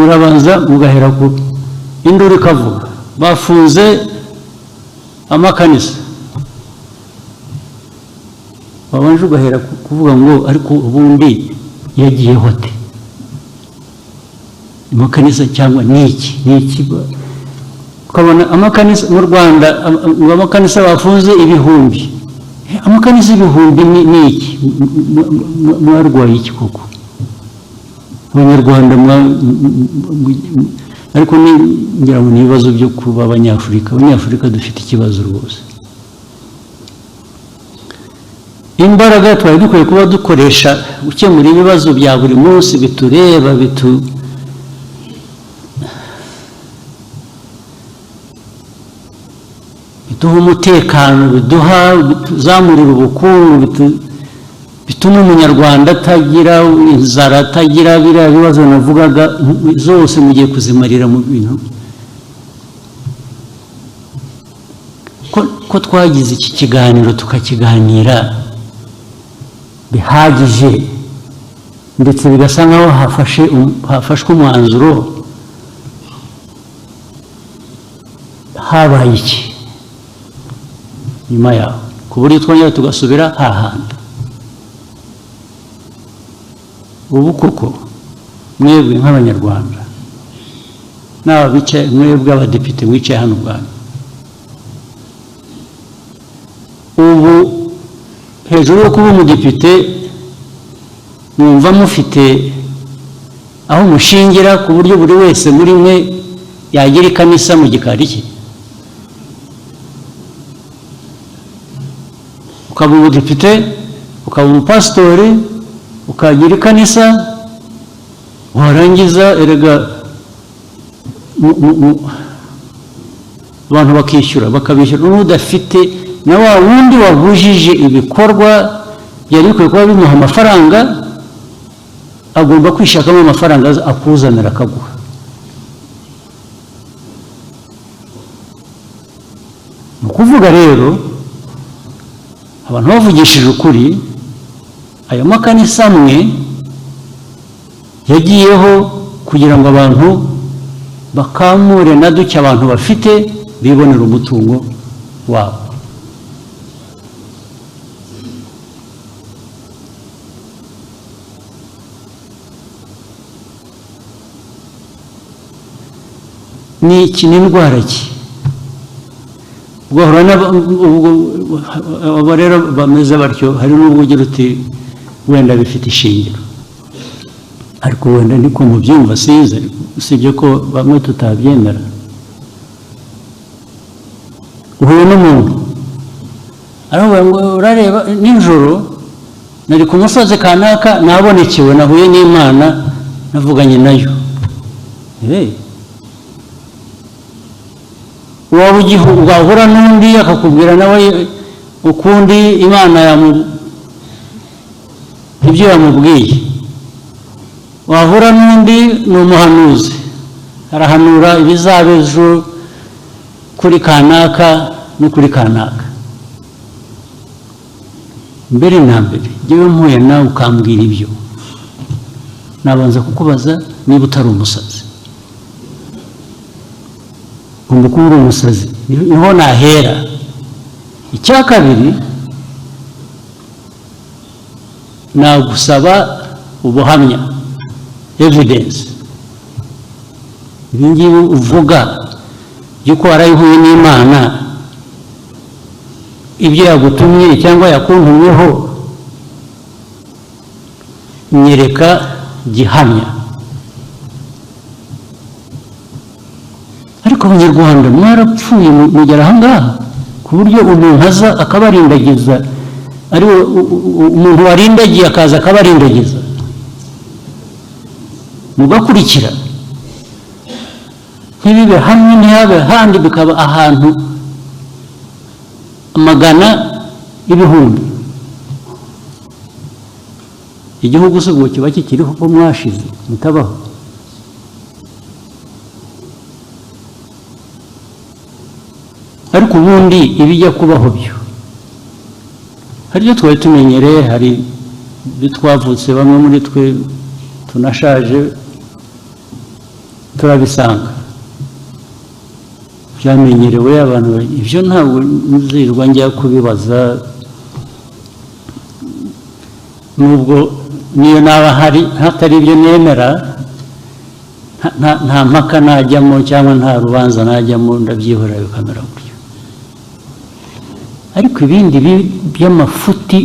Murabanza mugahera ku induru ikavuga, bafunze amakanisa. Wabanje ugahera kuvuga ngo: "Ariko ubundi yagiyeho ate amakanisa?" Cyangwa ni iki, ni iki? Ukabona amakanisa mu Rwanda, ngo amakanisa bafunze ibihumbi. Amakanisa ibihumbi ni iki? Mwarwaye iki koko Abanyarwanda? Ariko ngira ngo ni ibibazo byo kuba Abanyafurika. Abanyafurika dufite ikibazo rwose. Imbaraga twari dukwiye kuba dukoresha gukemura ibibazo bya buri munsi bitureba, biduha umutekano, biduha, bituzamurira ubukungu, bituma Umunyarwanda atagira inzara, atagira biriya bibazo navugaga zose, mugiye kuzimarira mu bintu. Ko twagize iki kiganiro, tukakiganira bihagije, ndetse bigasa nkaho hafashwe umwanzuro, habaye iki nyuma yaho ku buryo twongera tugasubira hahandi? Ubu koko mwebwe nk'Abanyarwanda, n'aba bicaye, mwebwe abadepite mwicaye hano ubwanyu, ubu hejuru yo kuba umudepite, mwumva mufite aho mushingira ku buryo buri wese muri mwe yagira ikanisa mu gikari cye? Ukaba umudepite, ukaba umupasitori, ukagira ikanisa, warangiza erega abantu bakishyura, bakabishyura n'udafite, na wa wundi wabujije ibikorwa byari bikwiye kuba bimuha amafaranga, agomba kwishakamo amafaranga akuzanira, akaguha. Ni ukuvuga rero, abantu bavugishije ukuri, ayo makanisa amwe yagiyeho kugira ngo abantu bakamure na duke abantu bafite, bibonere umutungo wabo. Ni iki? Ni indwara ki? Ugahura ubwo abo rero bameze batyo, hari n'ubwo ugira uti wenda bifite ishingiro, ariko wenda niko mubyumva, sinzi, usibye ko bamwe tutabyemera. Uhuye n'umuntu aravuga ngo: "Urareba, nijoro nari ku musozi kanaka, nabonekewe, nahuye n'Imana, navuganye nayo." Waba wahura n'undi akakubwira nawe ukundi Imana ibyo yamubwiye. Wahura n'undi ni umuhanuzi, arahanura ibizaba ejo kuri kanaka no kuri kanaka. Mbere na mbere, njyewe mpuye nawe ukambwira ibyo, nabanza kukubaza niba utari umusazi. Ugomba kuba uri umusazi, niho nahera. Icya kabiri, nagusaba ubuhamya, evidence. Ibi ngibi uvuga by'uko warayihuye n'Imana, ibyo yagutumye cyangwa yakuntumyeho, nyereka gihamya. Ariko Abanyarwanda mwarapfuye, mugera ahangaha ku buryo umuntu aza akabarindagiza, ari umuntu warindagiye akaza akabarindagiza, mugakurikira. Ntibibe hamwe, ntihabe ahandi, bikaba ahantu amagana, ibihumbi. Igihugu se ubwo kiba kikiriho ko mwashize, mutabaho? Ariko ubundi ibijya kubaho byo, hari ibyo twari tumenyereye, hari ibyo twavutse, bamwe muri twe tunashaje. Turabisanga byamenyerewe abantu. Ibyo ntabwo nzirwa njya kubibaza, nubwo niyo naba hari hatari ibyo nemera, nta mpaka najyamo cyangwa nta rubanza najyamo, ndabyihorera bikamera gutyo. Ariko ibindi by'amafuti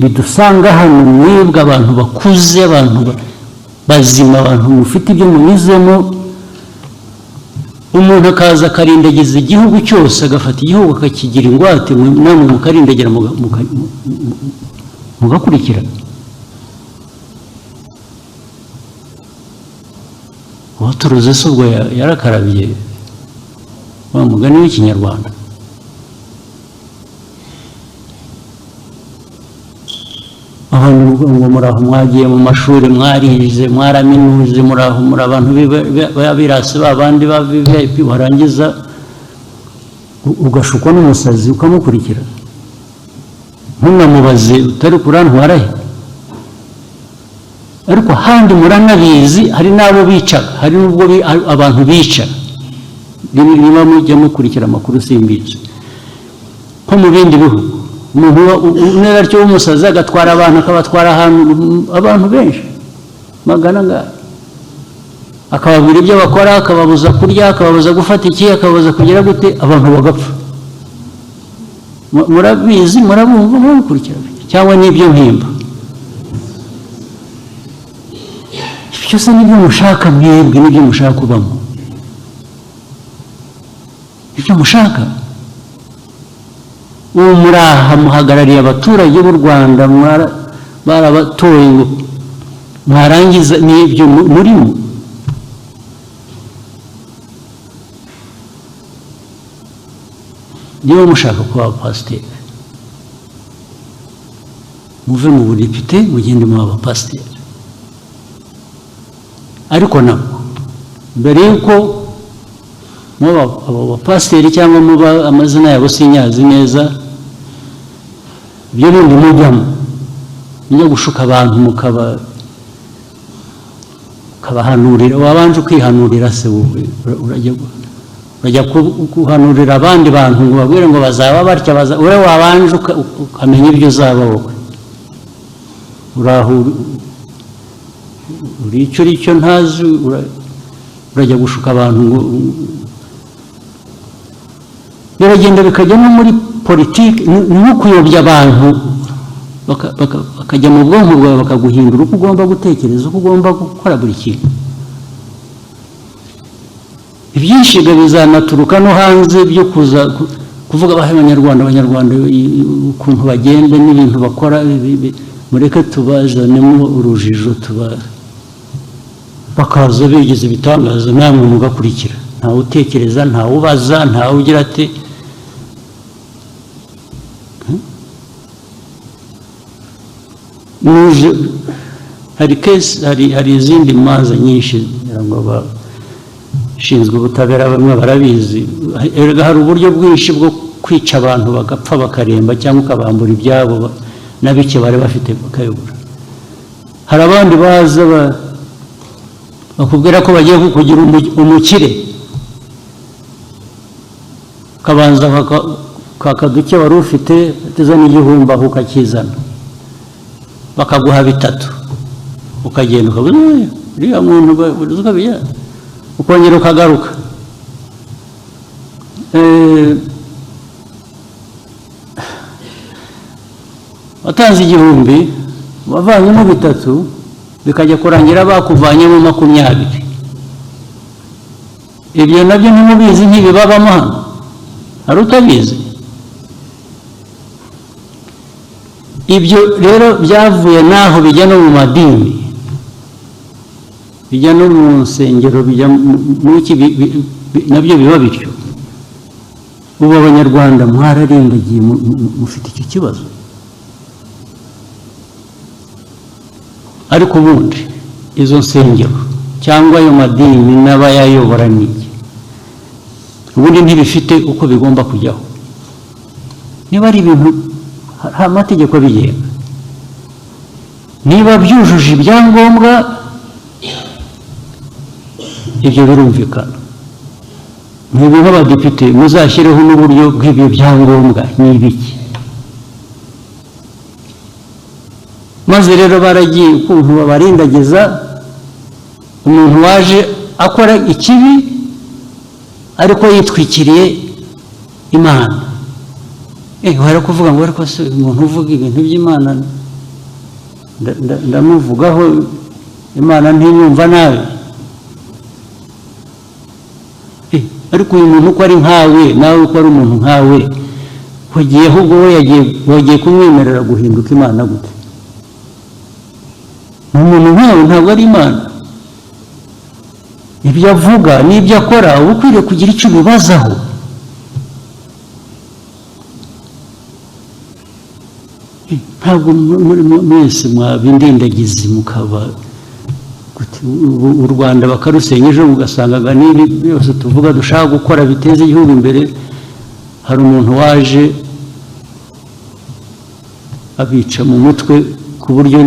bidusanga hano, mwebwe abantu bakuze, abantu bazima, abantu mufite ibyo munyuzemo, umuntu akaza akarindagiza igihugu cyose, agafata igihugu akakigira ingwate, namwe mukarindagira, mugakurikira. Uwaturuze se ubwo yarakarabiye, wa mugani w'Ikinyarwanda? Abantu ngo muraho, mwagiye mu mashuri, mwarize, mwaraminuze, muraho, muri abantu b'abirasi, ba bandi ba VIP, warangiza ugashukwa n'umusazi ukamukurikira, ntunamubaze utari kurantwara he. Ariko handi muranabizi, hari n'abo bicaga, hari n'ubwo abantu bica. Niba mujya mukurikira amakuru, simbizi, nko mu bindi bihugu, umuntu umwe atyo w'umusazi agatwara abantu, akabatwara ahantu, abantu benshi magana angahe, akababwira ibyo bakora, akababuza kurya, akababuza gufata iki, akababuza kugira gute, abantu bagapfa. Murabizi, murabumva, murabikurikira, cyangwa n'ibyo mpimba? Byose nibyo mushaka mwebwe, nibyo mushaka kubamo, ibyo mushaka. Ubu muraha muhagarariye abaturage b'u Rwanda, barabatoye ngo mwarangiza n'ibyo murimo. Niba mushaka kuba abapasiteri, muve mu budepite, mugende muba abapasiteri. Ariko nabwo mbere y'uko muba abo bapasiteri cyangwa muba amazina yabo sinyazi neza, ibyo bindi mujyamo mujya gushuka abantu, mukabahanurira, wabanje ukihanurira se wowe? Urajya guhanurira abandi bantu ngo babwire ngo bazaba batya, wowe wabanje ukamenya ibyo uzaba wowe. Uraho uri icyo uri cyo ntazi, urajya gushuka abantu ngo biragenda bikajya no muri politiki, ni nko kuyobya abantu, bakajya mu bwonko bwawe, bakaguhindura uko ugomba gutekereza, uko ugomba gukora buri kintu. Ibyinshi bizanaturuka no hanze byo kuza kuvuga abahe Abanyarwanda, ukuntu bagenda n'ibintu bakora, mureke tubazanemo urujijo, bakaza bigize ibitangaza, namwe mugakurikira. Ntawe utekereza, ntawe ubaza, ntawe ugira ati nuje. Hari case, hari izindi manza nyinshi, ngira ngo abashinzwe ubutabera bamwe barabizi. Erega hari uburyo bwinshi bwo kwica abantu bagapfa, bakaremba, cyangwa ukabambura ibyabo na bike bari bafite bakayobora. Hari abandi baza bakubwira ko bagiye kukugira umukire, ukabanza kwaka duke wari ufite, uteze n'igihumbi aho ukakizana, bakaguha bitatu, ukagenda ukabona uriya muntu uzi uko abigira, ukongera ukagaruka. Watanze 1000, wavanyemo bitatu, bikajya kurangira bakuvanyemo 20. Ibyo nabyo ntimubizi, ntibibabamo hano? Hari utabizi? Ibyo rero byavuye n'aho bijya no mu madini, bijya no mu nsengero, bijya mu iki, nabyo biba bityo. Ubu Abanyarwanda mwararindagiye, mufite icyo kibazo. Ariko ubundi izo nsengero cyangwa ayo madini n'abayayobora ni iki? Ubundi ntibifite uko bigomba kujyaho. Niba ari ibintu, hari amategeko abigenga. Niba byujuje ibyangombwa, Ibyo birumvikana. Mwebwe nk'abadepite muzashyireho n'uburyo bw'ibyo byangombwa ni ibiki. Maze rero baragiye ukuntu babarindagiza umuntu waje akora ikibi ariko yitwikiriye Imana. Wari kuvuga ngo ariko se umuntu uvuga ibintu by'Imana ndamuvugaho Imana ntiyumva nabi. Ariko uyu muntu uko ari nkawe, nawe uko ari umuntu nkawe, wagiye ahubwo we wagiye kumwemerera guhinduka Imana gute? Ni umuntu nkawe, ntabwo ari Imana. Ibyo avuga n'ibyo akora uba ukwiriye kugira icyo ubibazaho. Ntabwo mwese mwabindindagizi mukaba u Rwanda bakarusenya ejo mugasangaga n'ibi byose tuvuga dushaka gukora biteza igihugu imbere. Hari umuntu waje abica mu mutwe ku buryo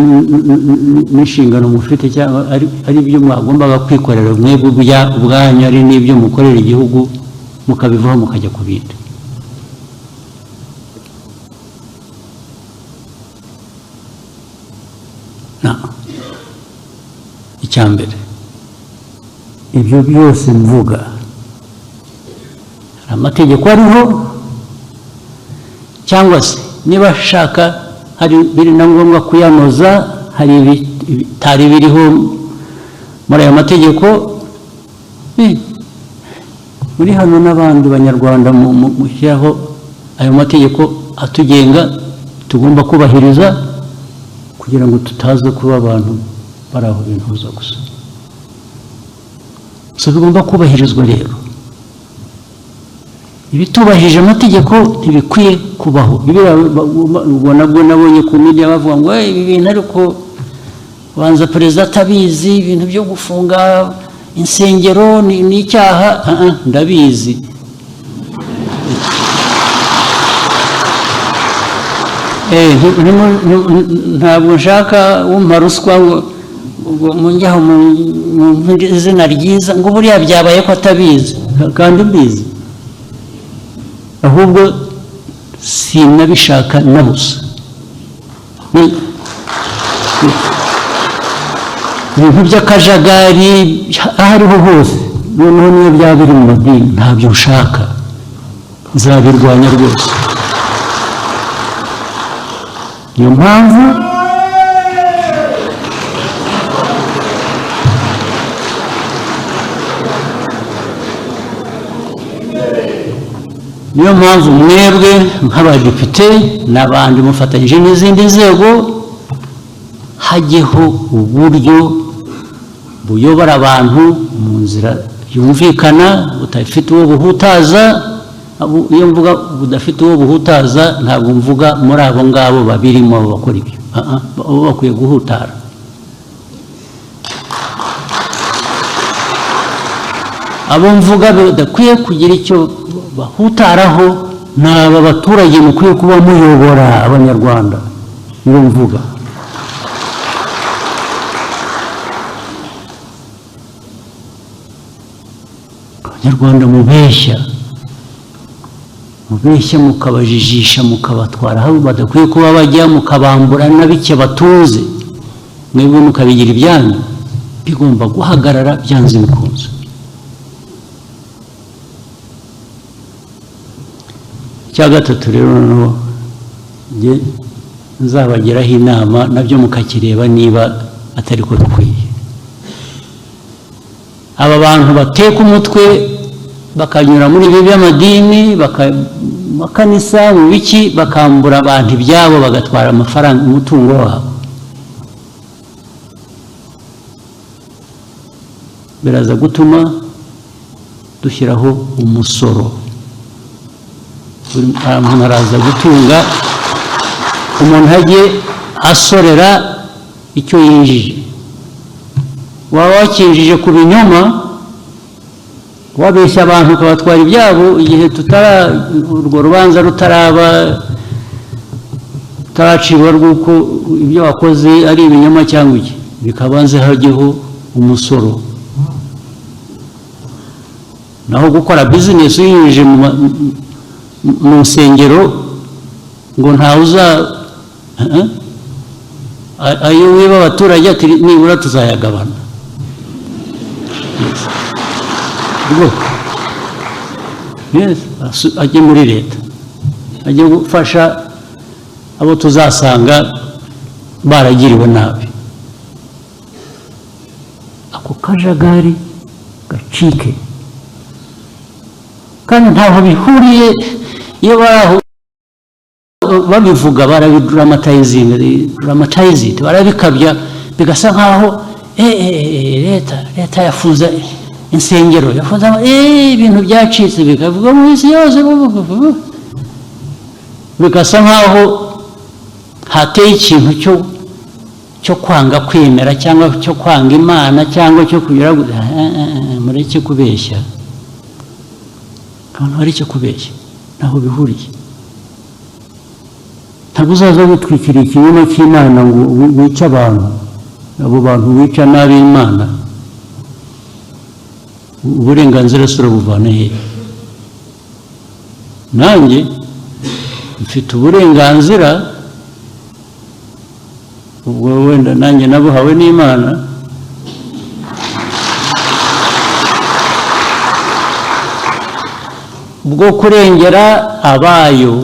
n'inshingano mufite cyangwa ari ibyo mwagombaga kwikorera mwebwe ubwanyu, ari n'ibyo mukorera igihugu, mukabivaho mukajya ku bindi. Icya mbere, ibyo byose mvuga hari amategeko ariho, cyangwa se niba ashaka hari biri na ngombwa kuyanoza, hari ibitari biriho muri aya mategeko. Muri hano n'abandi banyarwanda mushyiraho ayo mategeko atugenga tugomba kubahiriza kugira ngo tutaza kuba abantu bari aho bintuza gusa. So bigomba kubahirizwa rero. Ibitubahirije amategeko ntibikwiye kubaho. Ubwo nabwo nabonye ku media bavuga ngo ibi bintu ariko banza perezida atabizi, ibintu byo gufunga insengero ni icyaha. Ndabizi. Ntabwo nshaka umpa ruswa ngo munjyaho mu izina ryiza ngo buriya byabaye ko atabizi kandi mbizi, ahubwo sinabishaka na busa. Ibintu by'akajagari aho ariho hose, noneho niyo byaba biri mu madini ntabyo nshaka, nzabirwanya rwose. Niyo mpamvu mwebwe nk'abadepite n'abandi mufatanyije n'izindi nzego hajyeho uburyo buyobora abantu mu nzira yumvikana, budafite uwo buhutaza. Iyo mvuga budafite uwo buhutaza ntabwo mvuga muri abo ngabo babirimo bakora ibyo, bo bakwiye guhutara. Abo mvuga badakwiye kugira icyo bahutaraho ni aba baturage mukwiye kuba muyobora abanyarwanda, nibo mvuga. Abanyarwanda mubeshya, mubeshya mukabajijisha, mukabatwara aho badakwiye kuba bajya, mukabambura na bike batunze, mwebwe mukabigira ibyanyu, bigomba guhagarara byanze bikunze. Icya gatatu rero noneho njye nzabagiraho inama nabyo mukakireba niba atari ko bikwiye. Aba bantu bateka umutwe bakanyura muri ibi by'amadini, makanisa, mu biki, bakambura abantu ibyabo, bagatwara amafaranga, umutungo wabo, biraza gutuma dushyiraho umusoro. Buri muntu araza gutunga, umuntu ajye asorera icyo yinjije. Waba wakinjije ku binyoma, wabeshya abantu ukabatwara ibyabo, igihe urwo rubanza rutaraba, rutaracibwa rw'uko ibyo wakoze ari ibinyoma cyangwa iki, bikabanze hajyeho umusoro. Naho gukora bizinesi uyinyujije mu nsengero ngo ntawe uza eh? Ayo wiba abaturage, ati nibura tuzayagabana. Yes. Rwose. Yes, ajye muri leta, ajye gufasha abo tuzasanga baragiriwe nabi. Ako kajagari gacike, kandi ntaho bihuriye. Iyo bari aho babivuga, barabidramatizinga, dramatize it, barabikabya, bigasa nkaho leta yafunze insengero, yafunze ibintu byacitse, bikavuga mu isi yose, bigasa nkaho hateye ikintu cyo kwanga kwemera cyangwa cyo kwanga Imana cyangwa cyo kugira mureke kubeshya abantu, bareke kubeshya, ntaho bihuriye. Ntabwo uzaza witwikiriye ikinyoma cy'Imana ngo wice abantu. Abo bantu wica nabi Imana, uburenganzira si urabuvana hehe? Nanjye mfite uburenganzira, ubwo wenda nanjye nabuhawe n'Imana, bwo kurengera abayo.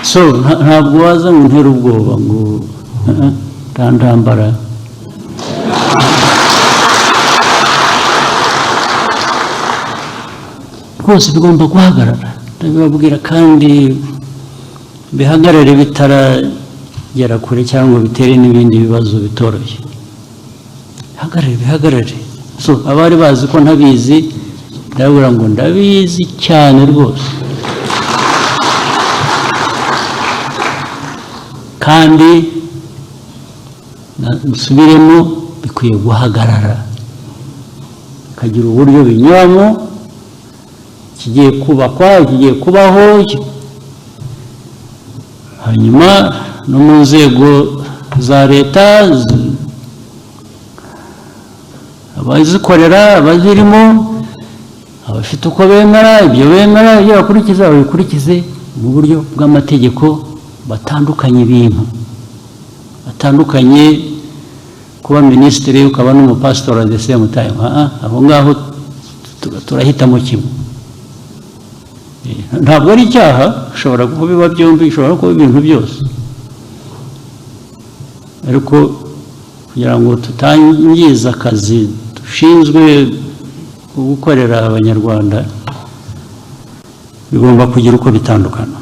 So ntabwo waza ngo untere ubwoba ngo nta ntambara. Rwose bigomba guhagarara, ndabibabwira, kandi bihagarare bitaragera kure cyangwa bitere n'ibindi bibazo bitoroshye. Bihagarare, bihagarare. So abari bazi ko ntabizi, ndababwira ngo ndabizi cyane rwose, kandi nsubiremo, bikwiye guhagarara, bikagira uburyo binyuramo, kigiye kubakwa, kigiye kubaho, hanyuma no mu nzego za leta, abazikorera, abazirimo, abafite uko bemera, ibyo bemera, ibyo bakurikiza, babikurikize mu buryo bw'amategeko. Batandukanye ibintu, batandukanye kuba minisitiri ukaba n'umupasitori at the same time. Aho ngaho turahitamo kimwe. Ntabwo ari icyaha, ushobora kubiba byombi, ushobora kuba ibintu byose, ariko kugira ngo tutangiza akazi dushinzwe gukorera Abanyarwanda, bigomba kugira uko bitandukana.